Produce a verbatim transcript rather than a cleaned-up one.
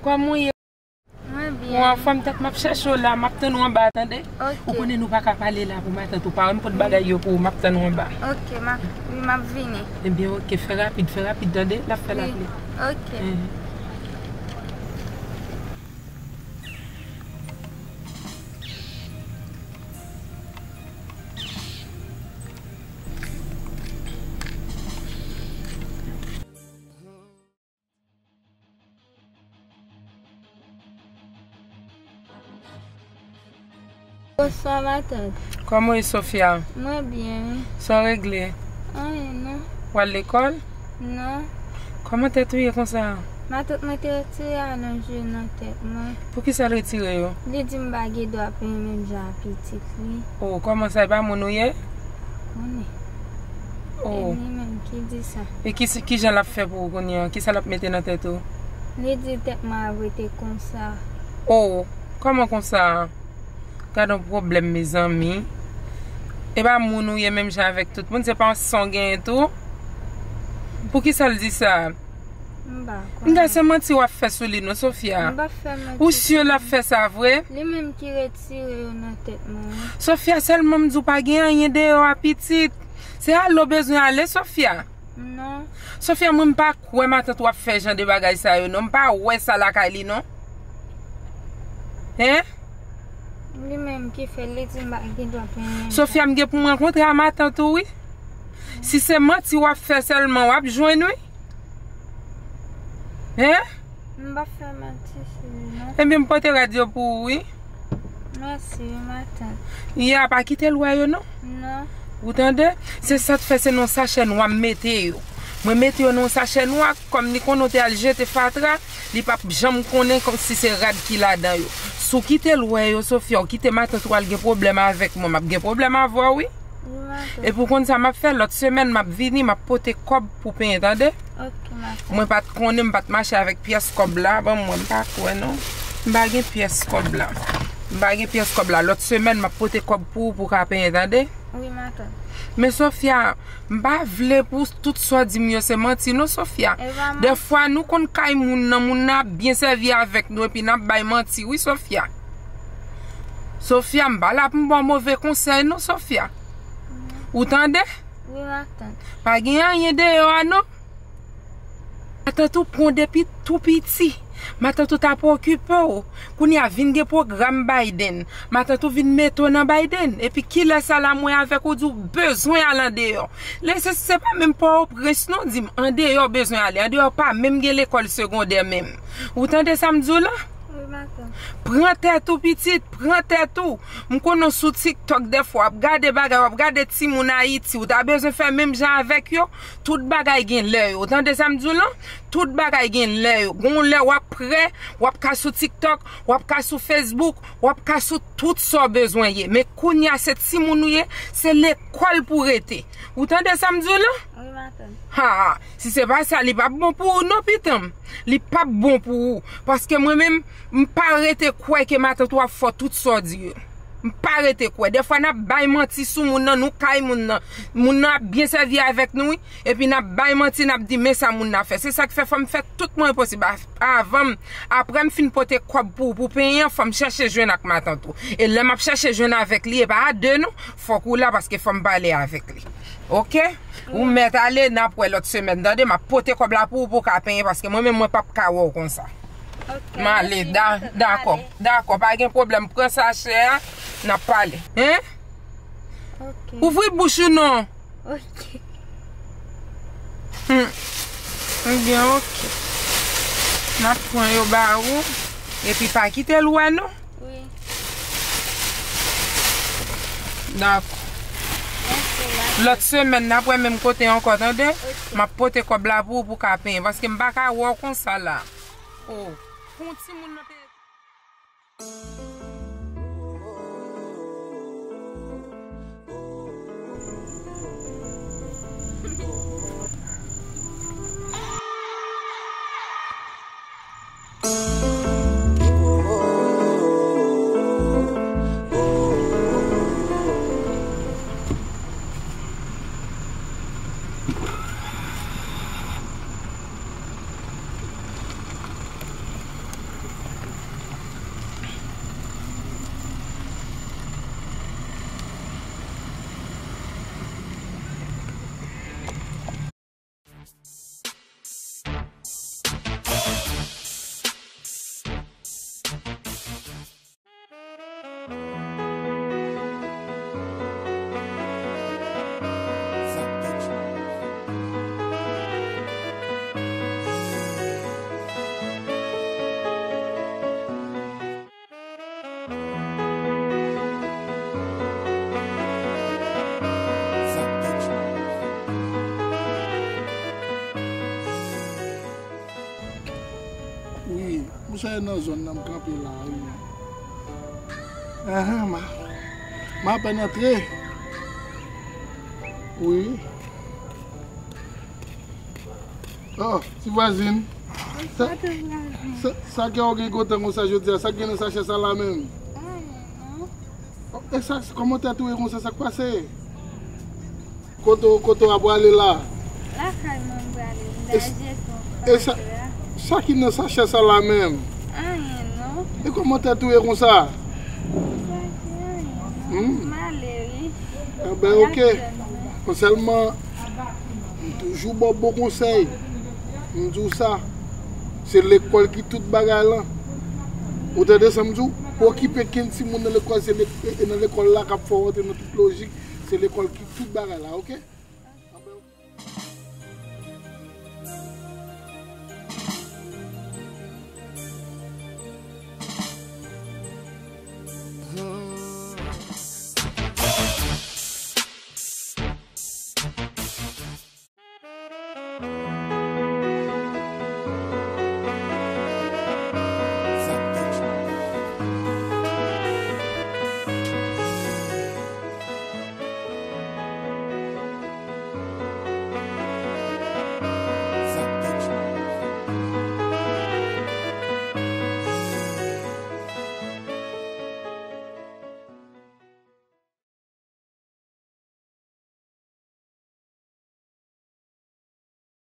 Kòman w ye? Mwen byen. Ou anfòm, tèt, m ap chèche w la, m ap tann ou anba, tande? Ok. Ou konnen nou pa ka pale la pou matant ou pa wè m pot bagay yo pou ou, m ap tann ou anba. Ok, m ap, wi, m ap vini. Ebyen, ok, fè rapid, fè rapid, tande? L ap fè l ap li. Ok. Mhm. Bonswa, matant. Kòman w ye, Sofia? Mwen byen, wi. Sa w regle? Anyen, non. W al lekòl? Non. Kòman tèt ou ye konsa? Matant mwen te retire alonj yo nan tèt mwen. Poukisa l retire yo? Li di m pa gen dwa penyen menm jan ak pitit li. O, kòman sa, e pa moun ou ye? Konnen. O. E li menm ki di sa. E ki, ki jan l ap fè pou ou kounye a? Kisa l ap mete nan tèt ou? Li di tèt mwen ap rete konsa. O, kòman konsa? Gad yon pwoblèm, mezanmi. E pa moun ou ye menm jan avèk tout moun, se pa yon san w genyen tou? Poukisa l di sa? M pa konnen. Gad, se manti w ap fè sou li non, Sofia. M p ap fè manti sou li. Ou si l ap fè sa vre? Li menm ki retire yo nan tèt mwen, wi. Sofia, sèlman m di w pa gen anyen deyò a, pitit. Se ale w bezwen ale, Sofia. Non. Sofia, mwen m pa kwè matant w ap fè jan de bagay sa yo non. M pa wè sa lakay li non. Hein? Li menm ki fè l, li di m pa gen dwa penyen. Sofia, m gen pou m rankontre a matant ou, wi. Si se manti w ap fè sèlman, w ap jwenn, wi. Hein? M p ap fè manti sou li, non. Ebyen, m pote rad yo pou ou, wi. Mèsi, wi, matant. Ya, pa kite l wè yo, non. Non. Ou tande? Se sa k fè se nan yon sachè nwa m mete yo. Mwen mete yo nan yon sachè nwa, kòm li konnen w te al jete fatra, li p ap janm konnen kòmsi se rad ki ladan yo. Si w kite l wè yo, Sofia, w kite matant ou al gen pwoblèm avèk mwen, m ap gen pwoblèm avè w, wi. Wi, matant. Epi w konn sa m ap fè, lòt semèn m ap vini, m ap pote kòb pou penyen, tande? Ok, matant. Mwen pa t konnen, m pa t mache avèk pyès kòb la, ban mwen, m pa kwè non. M pa gen pyès kòb la. M pa gen pyès kòb la. Lòt semèn, m ap pote kòb pou ou, pou w ka penyen, tande? Wi, matant. Men Sofia, m pa vle pou tout sa w di m yo se manti non, Sofia. E pa manti. Dèfwa nou konn kay moun nan, moun nan ap byen sèvi avèk nou, epi n ap bay manti, wi, Sofia. Sofia, m pa la pou m ba w move konsèy non, Sofia. Ou tande? Wi, matant. Pa gen anyen deyò a non. Matant ou pran w depi tou piti. Matant ou t ap okipe w. Kounye a vin gen pwogram Biden. Matant ou vin mete w nan Biden. Epi kilè sa la mwen avèk ou di w bezwen al andeyò. Lè se, se pa menm Pòtoprens non, di m andeyò w bezwen ale. Andeyò pa menm gen lekòl segondè menm. Ou tande sa m di w la? Wi, matant. Pran tèt ou, pitit, pran tèt ou. M konnen w sou TikTok dèfwa, w ap gade bagay, w ap gade timoun Ayiti, ou ta bezwen fè menm jan avèk yo. Tout bagay gen lè yo. Ou tande sa m di w lan? Tout bagay gen lè yo. Gon lè w ap prè, w ap ka sou TikTok, w ap ka sou Facebook, w ap ka sou tout sa w bezwen ye. Men kounye a se timoun ou ye, se lekòl pou w rete. Ou tande sa m di w lan? Wi, matant. Ha, si se pa sa, li p ap bon pou ou non, pitit mwen. Li p ap bon pou ou. Paske mwen menm, m pa rete kwè ke matant ou ap fè tout sa w di yo. M pa rete kwè. Dèfwa n ap bay manti sou moun nan, nou kay moun nan. Moun nan ap byen sèvi avèk nou, wi. Epi n ap bay manti, n ap di, men sa moun nan fè. Se sa k fè fò m fè tout mwayen posib a-, avan m, apre m fin pote kòb pou ou, pou penyen an, fò m chèche jwenn ak matant ou. E lè m ap chèche jwenn avèk li, e pa a de non, fòk ou la paske fò m pale avèk li. Oke? Ou mèt ale, n ap wè lòt semèn. Tande, m ap pote kòb la pou ou, pou w ka penyen, paske mwen menm, mwen p ap ka wè w konsa. Ok, m ale, mèsi, da-, matant, dakò, m ale. Dakò, pa gen pwoblèm. Pran sachè a, n ap pale. Hein? Ok. Ouvri bouch ou non. Ok. Hmm. Ebyen, ok. N ap pran yo ba ou, epi pa kite l wè nou. Wi. Dakò. Mèsi, matant. Lòt semèn, n ap wè menm kote ankò, tande? Ok. M ap pote kòb la pou ou, pou w ka penyen, paske m pa ka wè w konsa la. O, pou yon timoun nan penyen. Wi, m sot nan zòn nan, m kanpe la, wi. Ahan, ma, m apèn antre. Wi. Oh, ti vwazin. Sa, sa, sa ke w gen kontan konsa jodi a? Sa k gen nan sachè sa la menm? Ayen, non. Oh, e sa, kòman tèt ou ye konsa? Sa k pase? Kote w, kote w ap prale la? Lakay mwen m prale, m bay jeton. E sa, sa ki nan sachè sa la menm? Ayen, non. E kòman tèt ou ye konsa? Sa ki ayen, non. Hmm. M ale, wi. Enben, oke. Sèlman, m toujou ba w bon konsèy. M di w sa, se lekòl ki tout bagay lan. Ou tande sa m di w? Pa okipe kenn timoun nan lekòl, se lek-, e, e nan lekòl la k ap fè w antre nan tout lojik. Se lekòl ki tout bagay la, oke?